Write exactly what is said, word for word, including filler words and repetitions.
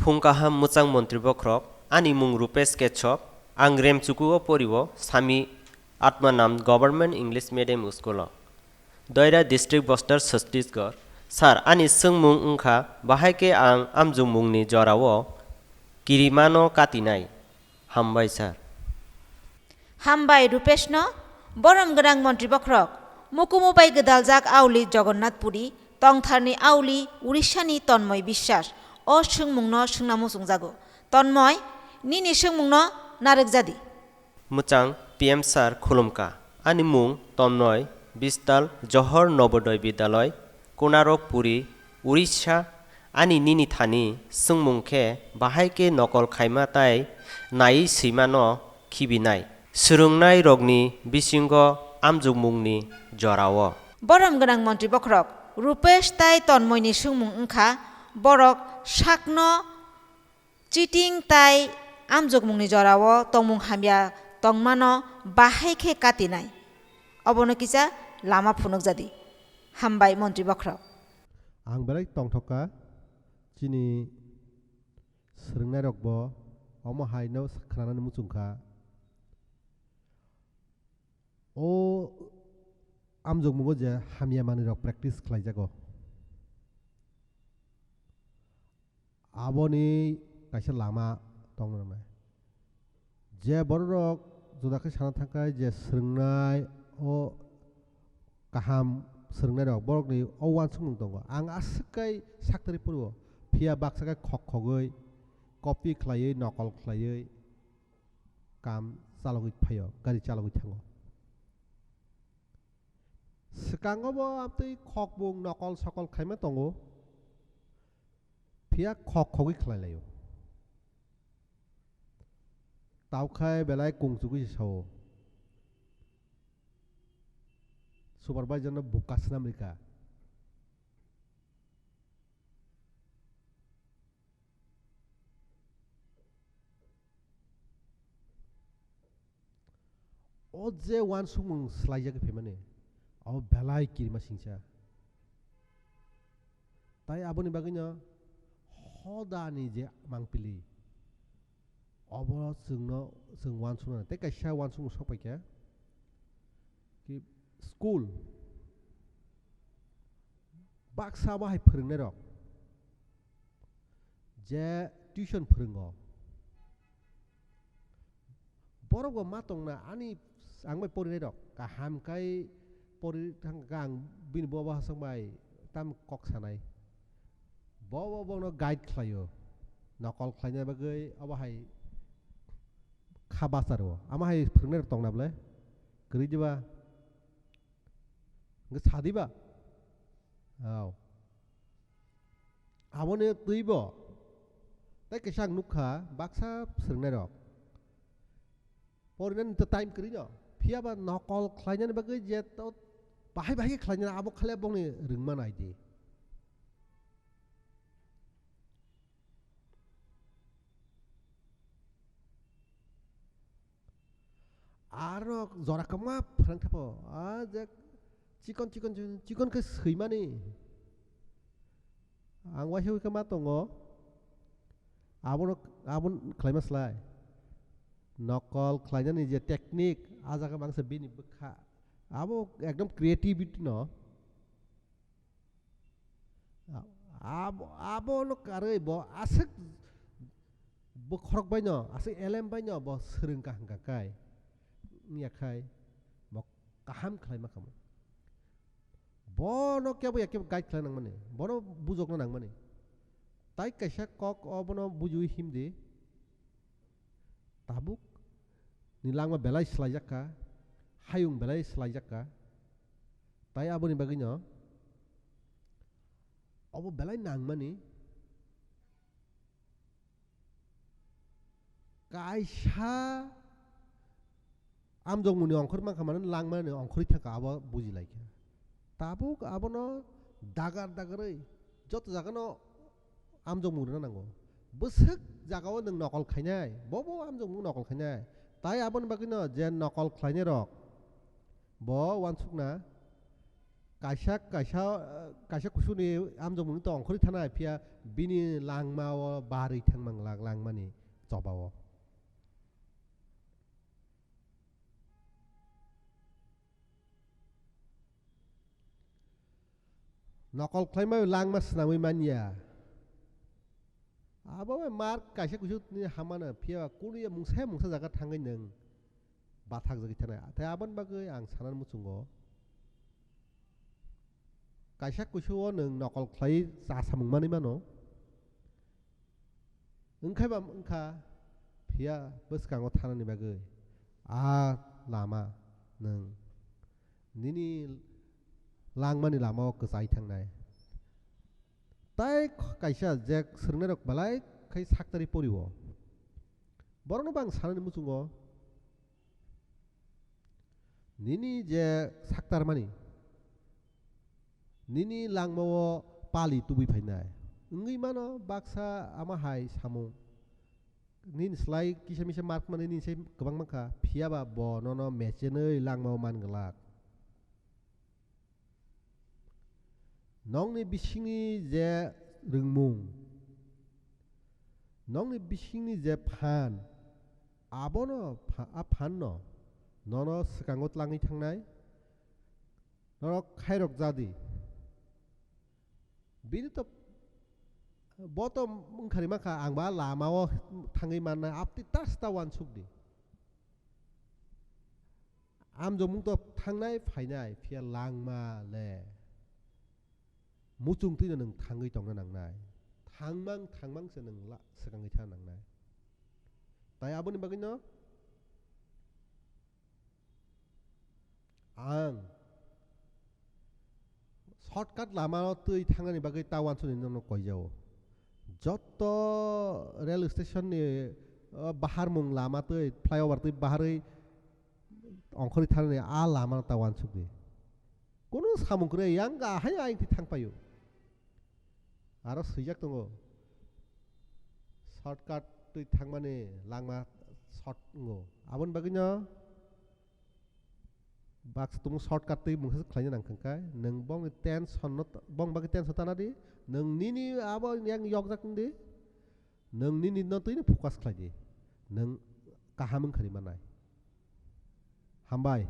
Phung kaham mwchang montri bokhorok, ani mung Rupesh Ketchop, ang Remchuku o porio, Sami Atmanam Government English Medium School o, Doira District, Bastar, Chhattisgarh. Sir, ani swngmung wngkha, bahai khe ang amjokmungni jorao kirimano katinai. Hambai sir. Hambai Rupeshno, borom gwnang montri bokhorok, mukumu bai gwdaljak auli Jagannath Puri, tongtharni auli Urishani Tanmoy Biswas, o swngmungno swngna muchungjago. Tanmoy, nini swngmungno narwk jadi. Mwchang P M sir khulumkha. Ani mung Tanmoy, Bistal Johor Nobodoy Bidyalay, Konarok Puri, Urisha. Ani nini thani swngmung khe bahai khe nokol khaima tai naiwi swimano khibinai. Swrwngnairokni bisingo amjokmungni jorao. Borom gwnang montri bokhorok, Rupesh tai Tanmoyni swngmung wngkha, borok sakno cheating tai amjokmungni jorao tongmung hamya tongmano bahai khe katinai. Obono kisa lama phunukjadi. Hambai montri bokhorok. Ang belai tongthok kha, chini swrwngnairokbo omo haino khnanani muchung kha. O amjokmungo je hamya manwirok practice khlaijago. Aboni kaisa lama tongna nangnai. Je bororok juda khe sana thangkha je swrwngnai o kaham swrwngnairok borokni o uansukmung tongo. Ang aswk kai saktharwi phuru o, phiya baksa khe khok khogwi, copy khlaiwi, nokol khlaiwi kam chalogwi phaio, gari chalogwi thango. Swkango bo amtwi khokmung nokol sokol khaima tongo, phiya khok khogwi khlai laio. Taukhai belai kung chugwi se sao. Supervisor no buka swnam rikha. O je uansukmung swlaijagwi phaimani, abo belai kirima singcha. Tai aboni bagwino hodani je mangpili, obo chwngno, chwng uansuknani. Tei kaisa uansukmung sok paikha, ki school, baksa bahai phwrwngnairok, je tuition phwrwngo, borok bo ma tongna ani ang bai porinai rok kaham kai pori thang kha ang bini bobo hasong bai tam kok sanai. Bobo bono guide khlaio, nokol khlaina bagwi obo hai kha bacharo. Ama hai phwrwngnai rok tongna bwle kwrwi diba? Hwnkhe sa diba? Au. Aboni twibo tei kaisa ang nukha baksa swrwngnairok. Porinani to time kwrwino. Phiyaba nokol khlainani bagwi je to bahai bahai khe khlainani abo khale bongni rwngma nai di. Aro jora kwma phrwng kha pho, a je chikon chikon chikon chikon khe swimani. Ang waisa waisa ma tongo, abono, abono khlaima slai. Nokol khlainani je technique, a jaga mangsa bini bwkha. Abo ekdom creativity no. Abo, abono karwi bo aswk bokhorok baino, aswk elem baino bo swrwngkha hwnkha kai, wngya khai bo kaham khlaima khamu. Bono kebo ya kebo guide khlai nangmani, bono bujokna nangmani. Tai kaisa kok obono bujiwi himdi. Tabuk ni langma belai swlaijak kha, hayung belai swlaijak kha. Tai aboni bagwino obo belai nangmani kaisa amjokmungni ongkhor mankha mane langmani ongkhorwi thangkha abo bujilaikha. Tabuk abono dagar dagarwi joto jagano amjokmung rwna nango. Bwswk jagao nwng nokol khainai, bobo amjokmung nokol khainai. Tai aboni bagwino je nokol khlainairok, bo uansukna Kaisa, kaisa, kaisa kusuni amjokmungni tongkhorwi thanai, phiya bini langmao barwi thangmang lang-, langmani chobao. Nokol khlaimai langma swnamwi manya. Abo bai mar kaisa kuisuk ni hamano, phiya kunu ya mungsa mungsa jaga thangwi nwng bathak jagwi thanai. Tei aboni bagwi ang sanani muchungo, kaisa kuisuk o nwng nokol khlai cha samung manwi mano. Wngkhai ba wngkha, phiya bwskango thanani bagwi a lama nwng nini langmani lamao kwchai thangnai. Tai kaisa je swrwngnairok belai khai saktari porio. Borokno bo ang sanani muchungo, nini je saktarmani, nini langmao pali tubui phainai. Wngwi mano baksa ama hai samung. Nini slai kisa misa mark mani nini sai kwbang mankha, phiya ba bo nono mechenwi langmao man glak. Nokni bisingni je rwngmung, nokni bisingni je phan, abono pha-, a phanno nono swkango tlangwi thangnai, norok khairok jadi. Bini to, bo to wngkhari mankha, ang ba lamao thangwi mannai, apti tas ta uansuk di. Amjokmung to thangnai phainai, phiya langma le muchung twino nwng thangwi tongna nangnai. Thangmang, thangmang se nwng la-, swkangwi thang nangnai. Tai aboni bagwino ang shortcut lama twi thangnani bagwi ta uansukni nono koijao. Jotto rail station ni, o, baharmung lama twi flyover twi baharwi ongkhorwi thangnani a lama ta uansukdi. Kunu samung kwrwi yang ahai ayang twi thangpaio. Aro swijak tongo. Shortcut twi thangmani langma short wngo. Aboni bagwino baksa tumung shortcut twi mungsa khlaina nang kangkha. Nwng bongni tension no, bong bagwi tension tana di. Nwng nini abo yang yokjak wng di. Nwng nini no twino focus khlai di. Nwng kaham wngkhani manai. Hambai.